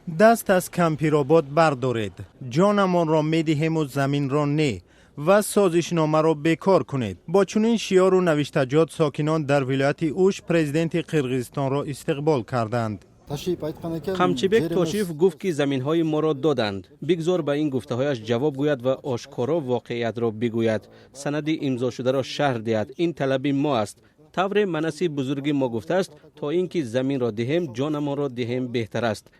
Даст аз Кампиробод бардоред, ҷонамонро медиҳему заминро не ва созишномаро бекор кунед. Бо чунин шиору навиштаҷот сокинон дар вилояти Уш президенти Қирғизистонро истиқбол карданд. Қамчибек Тошиев гуфт, ки заминҳои моро доданд. Бигзор ба ин гуфтаҳояш ҷавоб гӯяд ва ошкоро воқеиятро бигӯяд, санади имзошударо шарҳ диҳад. Ин талаби мо аст. Тавре Манаси бузурги мо гуфтааст, то ин ки заминро диҳем, ҷонамонро диҳем беҳтар аст.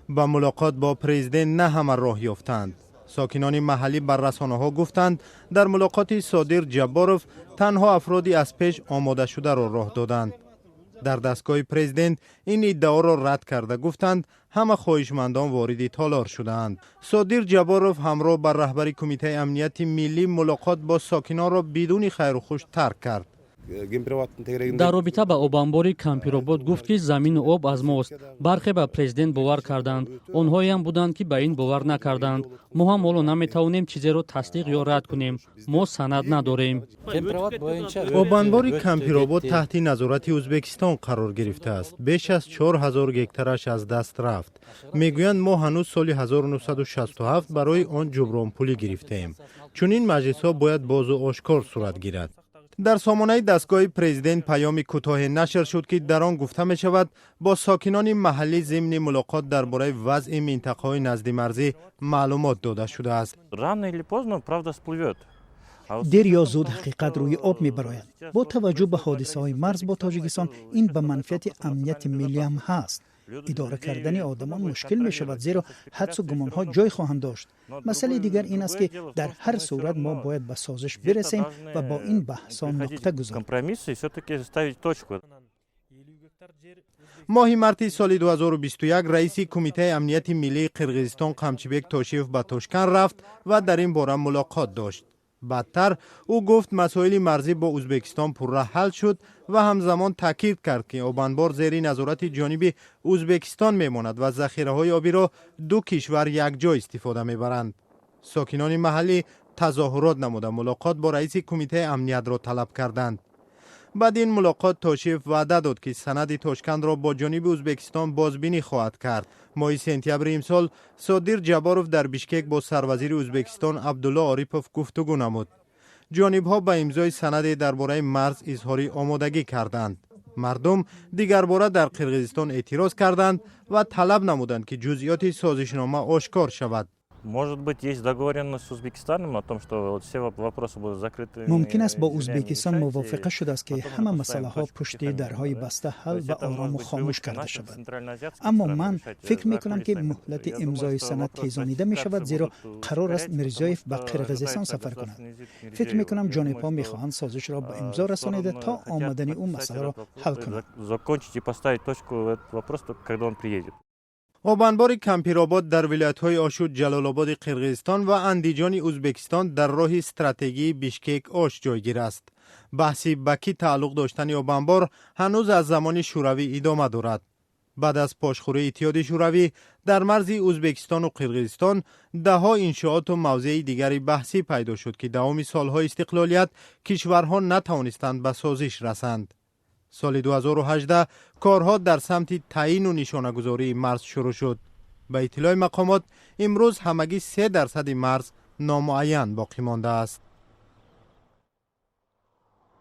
Ба мулоқот бо президент на ҳама роҳ ёфтанд. Сокинони маҳаллӣ бар расонаҳо гуфтанд, дар мулоқоти Содир Ҷабборов танҳо афроди аз пеш омодашударо роҳ доданд. Дар дастгоҳи президент ин иддаоро рад карда, гуфтанд, ҳама хоҳишмандон вориди толор шудаанд. Содир Ҷабборов ҳамроҳ ба раҳбари Кумитаи амнияти миллӣ мулоқот бо сокинонро бидуни хайру хуш тарк кард. Дар робита ба обанбори Кампиробод гуфт, ки замину об аз мост. Бархе ба президент бовар карданд, онҳоеам буданд, ки ба ин бовар накарданд. Мо ҳам ҳоло наметавонем чизеро тасдиқ ё рад кунем, мо санад надорем. Обанбори Кампиробод таҳти назорати Ӯзбекистон қарор гирифтааст. Беш аз 4000 гектараш аз даст рафт. Мегӯянд, мо ҳанӯз соли 1967 барои он ҷубронпулӣ гирифтаем. Чунин маҷлисҳо бояд бозу ошкор сурат гирад. Дар сомонаи дастгоҳи президент паёми кӯтоҳе нашр шуд, ки дар он гуфта мешавад, бо сокинони маҳаллӣ зимни мулоқот дар бораи вазъи минтақаҳои наздимарзӣ маълумот дода шудааст. Рано или поздно правда всплывет. Дер ё зуд ҳақиқат рӯи об мебарояд. Бо таваҷҷӯҳ ба ҳодисаҳои марз бо Тоҷикистон, ин ба манфиати амнияти миллиам ҳаст. Идора кардани одамон мушкил мешавад, зеро ҳадсу гумонҳо ҷой хоҳанд дошт. Масъалаи дигар ин аст, ки дар ҳар сурат мо бояд ба созиш бирасем ва бо ин баҳсҳо нуқта гузорем. Моҳи марти соли 2021 раиси Кумитаи амнияти миллии Қирғизистон Қамчибек Тошиев ба Тошканд рафт ва дар ин бора мулоқот дошт. Баъдтар ӯ гуфт, масоили марзӣ бо Ӯзбекистон пурра ҳал шуд ва ҳамзамон таъкид кард, ки обанбор зери назорати ҷониби Ӯзбекистон мемонад ва захираҳои обиро ду кишвар якҷо истифода мебаранд. Сокинони маҳаллӣ тазоҳурот намуда, мулоқот бо раиси кумитаи амниятро талаб карданд. Баъди ин мулоқот Тошиев ваъда дод, ки санади Тошкандро бо ҷониби Ӯзбекистон бозбинӣ хоҳад кард. Моҳи сентябри имсол Содир Ҷабборов дар Бишкек бо сарвазири Ӯзбекистон Абдулло Орипов гуфтугӯ намуд. Ҷонибҳо ба имзои санаде дар бораи марз изҳори омодагӣ карданд. Мардум дигарбора дар Қирғизистон эътироз карданд ва талаб намуданд, ки ҷузъиёти созишнома ошкор шавад. Может быть, есть договоренность с Узбекистаном о том, что вот все вопросы будут закрыты. Мумкин аст, бо Ӯзбекистон мувофиқа шудааст, ки ҳама масъалаҳо пушти дарҳои баста ҳал ва орому хомӯш карда шавад. Аммо ман фикр мекунам, ки муҳлати имзои санад тезонида мешавад, зеро қарор аст Мирзиёев ба Қирғизистон сафар кунад. Фикр мекунам, ҷонибҳо мехоҳанд созишро ба имзо расонида, то омадани ӯ масъаларо ҳал кунанд. Закончить и поставить точку в этот вопрос, когда он приедет. Обанбори Кампиробод дар вилоятҳои Ошу Ҷалолободи Қирғизистон ва Андиҷони Ӯзбекистон дар роҳи стратегии Бишкек Ош ҷойгир аст. Баҳси ба кӣ тааллуқ доштани обанбор ҳанӯз аз замони Шӯравӣ идома дорад. Баъд аз пошхӯрии Иттиҳоди Шӯравӣ дар марзи Ӯзбекистону Қирғизистон даҳҳо иншооту мавзеи дигари баҳсӣ пайдо шуд, ки давоми солҳои истиқлолият кишварҳо натавонистанд ба созиш расанд. Соли 2018 корҳо дар самти таъину нишонагузории марз шурӯъ шуд. Ба иттилои мақомот, имрӯз ҳамагӣ 3 дарсади марз номуайян боқӣ мондааст.